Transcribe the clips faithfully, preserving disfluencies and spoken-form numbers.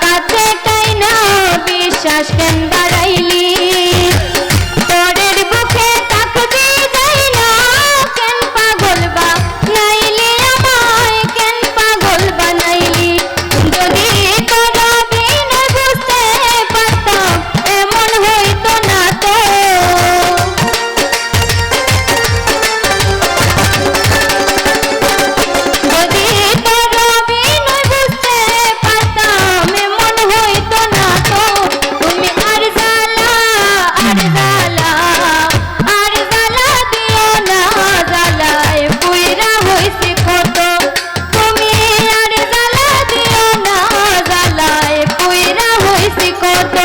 কাছে টাইনা বিশ্বাস কেন বাড়াইলি? পরের বুকে থাকবি যাইনা, কেন পাগল বানাইলি আমায়, কেন পাগল বানাইলি? যদি তোর বিনয় বুঝতে পারতাম, এমন হইতো না তো। যদি তোর বিনয় বুঝতে পারতাম, এমন হইতো না তো। তুমি আর জ্বালা, আর জ্বালা, আর জ্বালা দিও না, জ্বালায় পুইরা হইছি কত। তুমি আর জ্বালা দিও না, জ্বালায় পুইরা হইছি কত।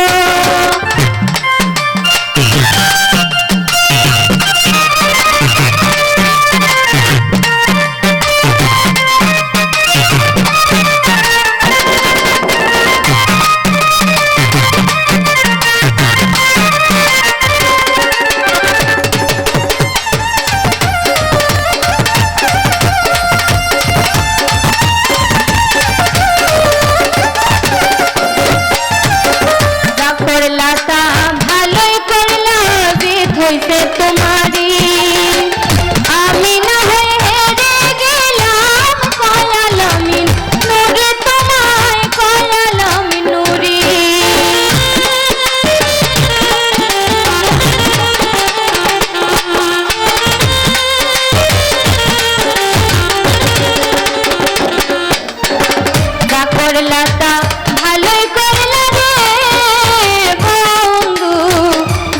যা করলা তা ভালোই করলা, জিত হইছে তোমারই। আমি না হয় হেরে গেলাম, কয় আলামিন নুরি তোমায়, কয় আলামিন নুরি। যা করলা তা ভালোই করলা রে বন্ধু,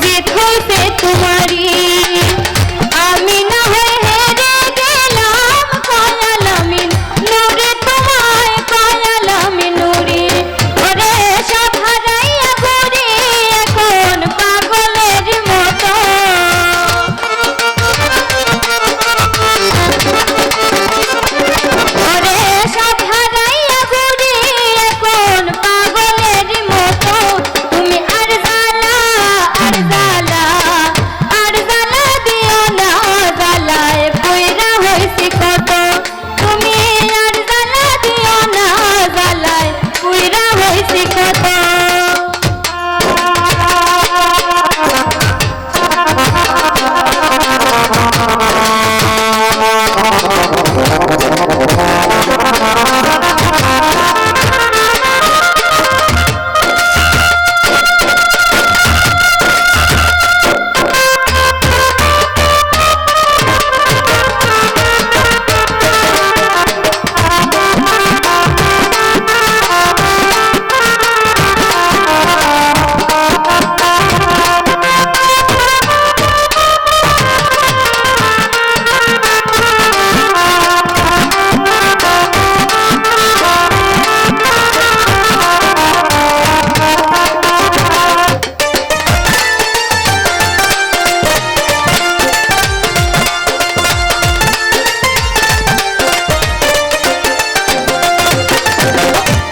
জিত হইছে তোমারই। আমি না হয় হেরে গেলাম, কয় আলামিন নুরি তোমায়, কয় আলামিন নুরি। ওরে সব হারাইয়া ঘুরি এখন পাগলের মতো। ওরে সব হারাইয়া ঘুরি এখন পাগলের মতো। তুমি আর জ্বালা, আর জ্বালা, আর জ্বালা দিও না, জ্বালায় পুইরা হইছি কত। তুমি আর জ্বালা দিও না, জ্বালায় পুইরা হইছি কত।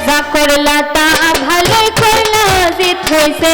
যা করলা তা ভালোই করলা, জিত হইছে